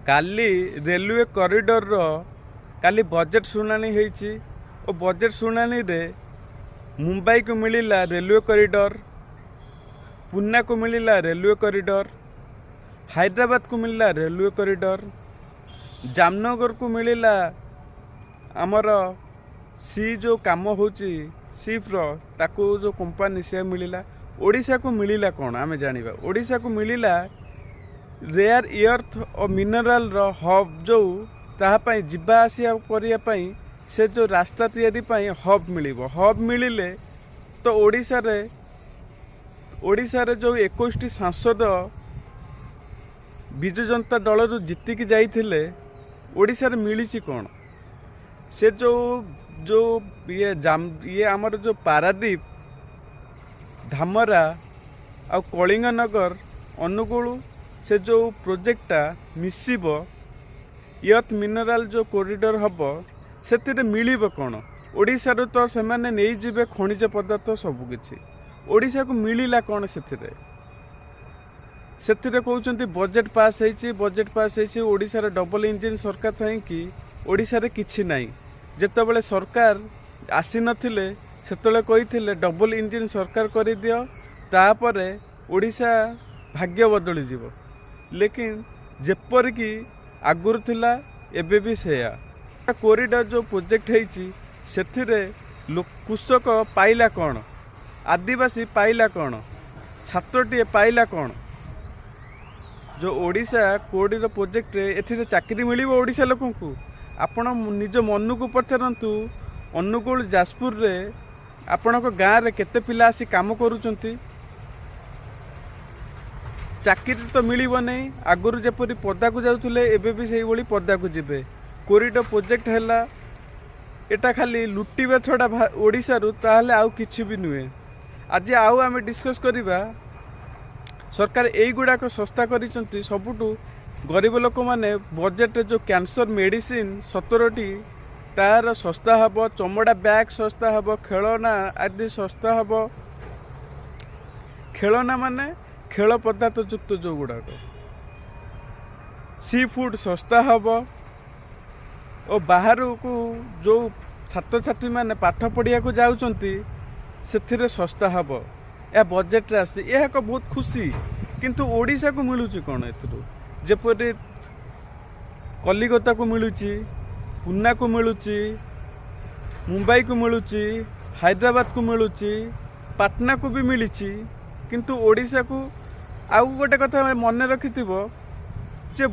କାଲି ରେଲୱେ କରିଡ଼ରର କାଲି ବଜେଟ୍ ଶୁଣାଣି ହେଇଛି ଓ ବଜେଟ୍ ଶୁଣାଣିରେ ମୁମ୍ବାଇକୁ ମିଳିଲା ରେଲୱେ କରିଡ଼ର, ପୁନାକୁ ମିଳିଲା ରେଲୱେ କରିଡ଼ର, ହାଇଦ୍ରାବାଦକୁ ମିଳିଲା ରେଲୱେ କରିଡ଼ର, ଜାମନଗରକୁ ମିଳିଲା ଆମର ସି ଯେଉଁ କାମ ହେଉଛି ସିପ୍ର ତାକୁ ଯେଉଁ କମ୍ପାନୀ ସେ ମିଳିଲା। ଓଡ଼ିଶାକୁ ମିଳିଲା କ'ଣ ଆମେ ଜାଣିବା। ଓଡ଼ିଶାକୁ ମିଳିଲା ରେୟାର ଇୟର୍ଥ ଓ ମିନେରାଲର ହବ୍, ଯେଉଁ ତାହା ପାଇଁ ଯିବା ଆସିବା କରିବା ପାଇଁ ସେ ଯେଉଁ ରାସ୍ତା ତିଆରି ପାଇଁ ହବ୍ ମିଳିବ। ହବ୍ ମିଳିଲେ ତ ଓଡ଼ିଶାରେ ଯେଉଁ 21ଟି ସାଂସଦ ବିଜୁ ଜନତା ଦଳରୁ ଜିତିକି ଯାଇଥିଲେ, ଓଡ଼ିଶାରେ ମିଳିଛି କ'ଣ? ସେ ଯେଉଁ ଯେଉଁ ଇଏ ଜାମ ଇଏ ଆମର ଯେଉଁ ପାରାଦ୍ୱୀପ, ଧାମରା ଆଉ କଳିଙ୍ଗନଗର, ଅନୁଗୁଳ, ସେ ଯେଉଁ ପ୍ରୋଜେକ୍ଟଟା ମିଶିବ, ୟର୍ଥ ମିନେରାଲ ଯେଉଁ କରିଡ଼ର ହେବ, ସେଥିରେ ମିଳିବ କ'ଣ? ଓଡ଼ିଶାରୁ ତ ସେମାନେ ନେଇଯିବେ ଖଣିଜ ପଦାର୍ଥ ସବୁକିଛି। ଓଡ଼ିଶାକୁ ମିଳିଲା କ'ଣ ସେଥିରେ? ସେଥିରେ କହୁଛନ୍ତି ବଜେଟ୍ ପାସ୍ ହେଇଛି, ବଜେଟ୍ ପାସ୍ ହେଇଛି। ଓଡ଼ିଶାର ଡବଲ ଇଞ୍ଜିନ୍ ସରକାର ଥାଇକି ଓଡ଼ିଶାରେ କିଛି ନାହିଁ। ଯେତେବେଳେ ସରକାର ଆସିନଥିଲେ, ସେତେବେଳେ କହିଥିଲେ ଡବଲ ଇଞ୍ଜିନ୍ ସରକାର କରିଦିଅ, ତାପରେ ଓଡ଼ିଶା ଭାଗ୍ୟ ବଦଳିଯିବ। ଲେକିନ୍ ଯେପରିକି ଆଗରୁ ଥିଲା, ଏବେ ବି ସେୟା। କରିଡ଼ର ଯେଉଁ ପ୍ରୋଜେକ୍ଟ ହେଇଛି, ସେଥିରେ କୃଷକ ପାଇଲା କ'ଣ? ଆଦିବାସୀ ପାଇଲା କ'ଣ? ଛାତ୍ରଟିଏ ପାଇଲା କ'ଣ? ଯେଉଁ ଓଡ଼ିଶା କରିଡ଼ର ପ୍ରୋଜେକ୍ଟରେ ଏଥିରେ ଚାକିରି ମିଳିବ ଓଡ଼ିଶା ଲୋକଙ୍କୁ? ଆପଣ ନିଜ ମନକୁ ପଚାରନ୍ତୁ, ଅନୁଗୁଳ ଯାଜପୁରରେ ଆପଣଙ୍କ ଗାଁରେ କେତେ ପିଲା ଆସି କାମ କରୁଛନ୍ତି? ଚାକିରି ତ ମିଳିବ ନାହିଁ। ଆଗରୁ ଯେପରି ପଦାକୁ ଯାଉଥିଲେ, ଏବେ ବି ସେଇଭଳି ପଦାକୁ ଯିବେ। କରିଡ଼ର ପ୍ରୋଜେକ୍ଟ ହେଲା, ଏଟା ଖାଲି ଲୁଟିବା ଛଡ଼ା ଓଡ଼ିଶାରୁ ତାହେଲେ ଆଉ କିଛି ବି ନୁହେଁ। ଆଜି ଆଉ ଆମେ ଡିସ୍କସ୍ କରିବା, ସରକାର ଏଇଗୁଡ଼ାକ ଶସ୍ତା କରିଛନ୍ତି ସବୁଠୁ ଗରିବ ଲୋକମାନେ। ବଜେଟ୍ରେ ଯେଉଁ କ୍ୟାନ୍ସର ମେଡ଼ିସିନ 17ଟି ତାର ଶସ୍ତା ହେବ, ଚମଡ଼ା ବ୍ୟାଗ୍ ଶସ୍ତା ହେବ, ଖେଳନା ଆଦି ଶସ୍ତା ହେବ। ଖେଳନା ମାନେ ଖେଳ ପଦାର୍ଥ ଯୁକ୍ତ ଯେଉଁଗୁଡ଼ାକ। ସି ଫୁଡ଼୍ ଶସ୍ତା ହେବ ଓ ବାହାରକୁ ଯେଉଁ ଛାତ୍ରଛାତ୍ରୀମାନେ ପାଠ ପଢ଼ିବାକୁ ଯାଉଛନ୍ତି, ସେଥିରେ ଶସ୍ତା ହେବ। ଏହା ବଜେଟ୍ରେ ଆସିଛି। ଏହା ଏକ ବହୁତ ଖୁସି, କିନ୍ତୁ ଓଡ଼ିଶାକୁ ମିଳୁଛି କ'ଣ ଏଥିରୁ? ଯେପରି କଲିକତାକୁ ମିଳୁଛି, ପୁନାକୁ ମିଳୁଛି, ମୁମ୍ବାଇକୁ ମିଳୁଛି, ହାଇଦ୍ରାବାଦକୁ ମିଳୁଛି, ପାଟନାକୁ ବି ମିଳିଛି, କିନ୍ତୁ ଓଡ଼ିଶାକୁ? ଆଉ ଗୋଟେ କଥା ମନେ ରଖିଥିବ ଯେ